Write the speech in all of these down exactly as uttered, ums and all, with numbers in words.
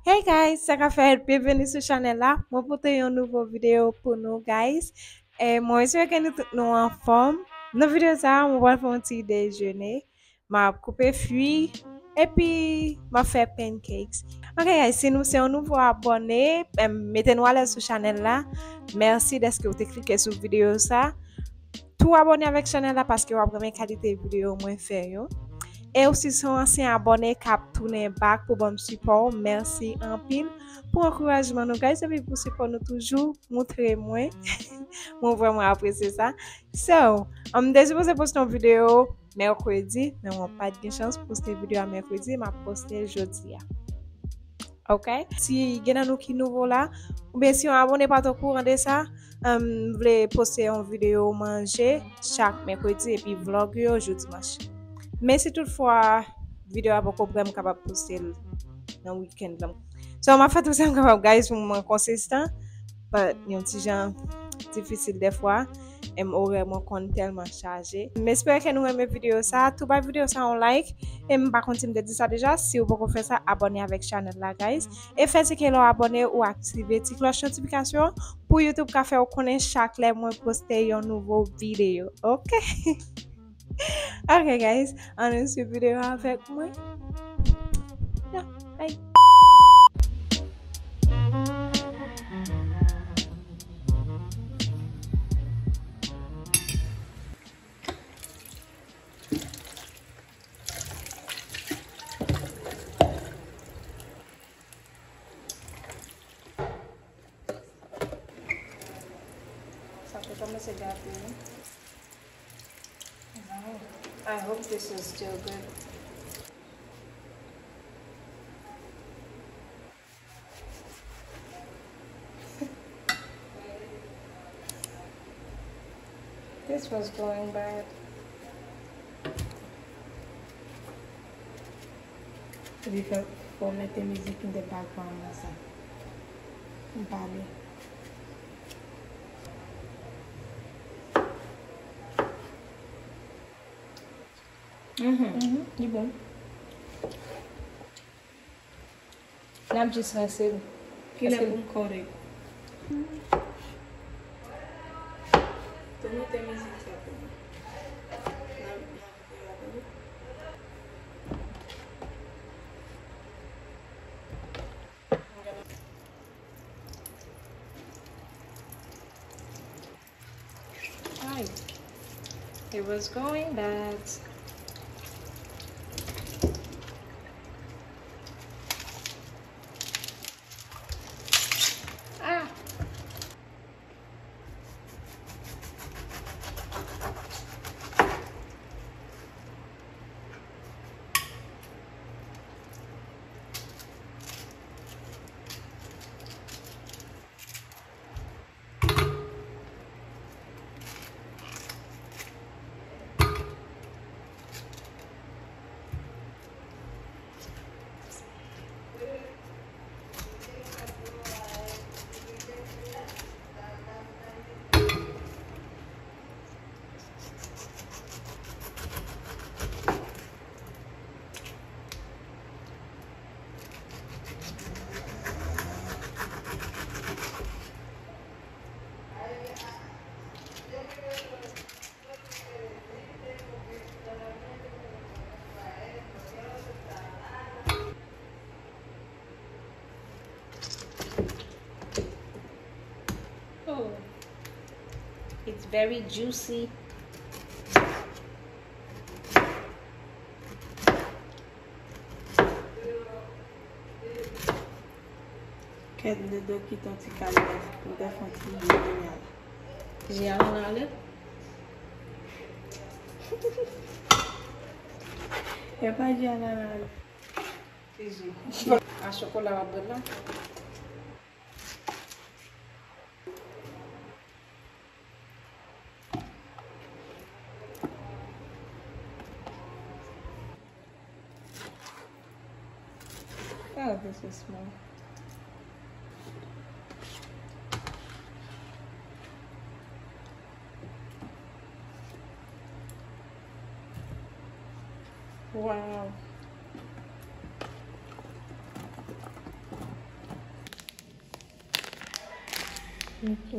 Hey guys, sa k ap fèt? Byenveni sou chanèl la. Mwen pote yon nouvo videyo pou nou, guys. E mwen espere ke nou tout nou anfòm. Nan videyo sa a, mwen pral fè yon ti dejene. M ap koupe fwi, epi m ap fè pancakes. Ok, guys, si nou se yon nouvo abòne, em, mete nou alèz sou chanèl la. Mèsi dèske ou te klike sou videyo sa. Tou abòne avèk chanèl la paske w ap renmen kalite videyo mwen fè yo. E ou si se yon ansyen abòne k ap tounen back pou ban m sipò, mèsi anpil pou ankourajman nou, guys, epi pou sipò nou toujou montre mwen. Mwen vrèman apresye sa. So, m te sipoze poste yon videyo mèkredi, men mwen pa t gen chans poste videyo a mèkredi, m ap poste l jodi a. Ok? Si gen nan nou ki nouvo la, oubyen si yon abòne pa t okouran de sa, m vle poste yon videyo manje chak mèkredi epi vlog yo jou dimanch. Men si toutfwa videyo a poko prè, m kapab poste l nan weekend lan. So, m ap fè tou sa m kapab, guys, pou mwen konsistan, but yon ti jan difisil dèfwa. Em, orè mwen konn tèlman chaje. M espere ke nou renmen videyo sa. Tou bay videyo sa yon like. E m pa konn si m te di sa deja. Si w poko fè sa, abòne avèk chanèl la, guys. E fè seke lè w abòne, ou aktive ti klòch notifikasyon pou YouTube ka fè w konnen chak lè mwen poste yon nouvo videyo. Ok? Ok, guys. Ann nou swiv videyo avèk mwen. Yeah, bye. Sa te kòmanse gate wi. Wow. I hope this is still good. This was going bad. Epi fò, fò w mete mizik in the background nan sa. M pale. Mhm. Mhm, li bon. N ap jis rense l. Kilè pou m kore? Tou mete mizik sa pou mwen. N ap, n ap videyo a, tande. Ay. It was going bad. Ah. Oh, it's very juicy. Kèt, Dodo kite yon ti kalòt pou te fè yon ti bouyon. Ji anana ale. E pa ji anana ale. Ti ji. A chokola w ap bwè la. Oh, this is small. Wow. Ok.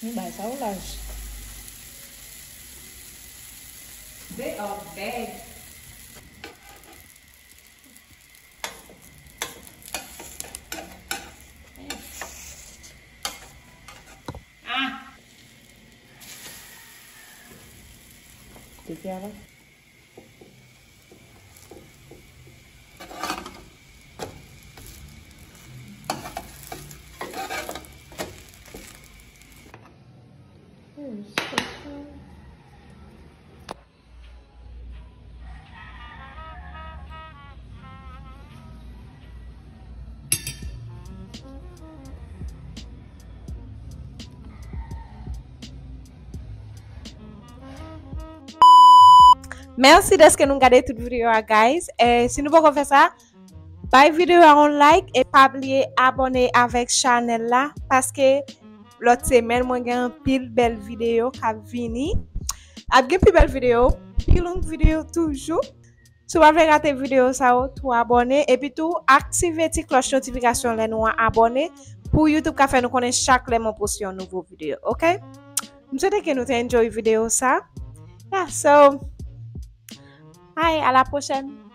Nou bay sa ou laj. They are bad. Ah. Kote a la? Mèsi dèske nou gade tout videyo a, guys. E si nou poko fè sa, bay videyo a yon like e pa bliye abòne avèk chanèl la, paske lòt semèn mwen gen anpil bèl videyo k ap vini. Ap gen pi bèl videyo, pi long videyo toujou. Si w pa vle rate videyo sa yo, tou abòne, epi tou aktive ti klòch notifikasyon lè nou abòne pou YouTube ka fè nou konnen chak lè mwen poste yon nouvo videyo, oke? M swete ke nou te enjoy videyo sa. Yeah, so, bye, à la prochaine.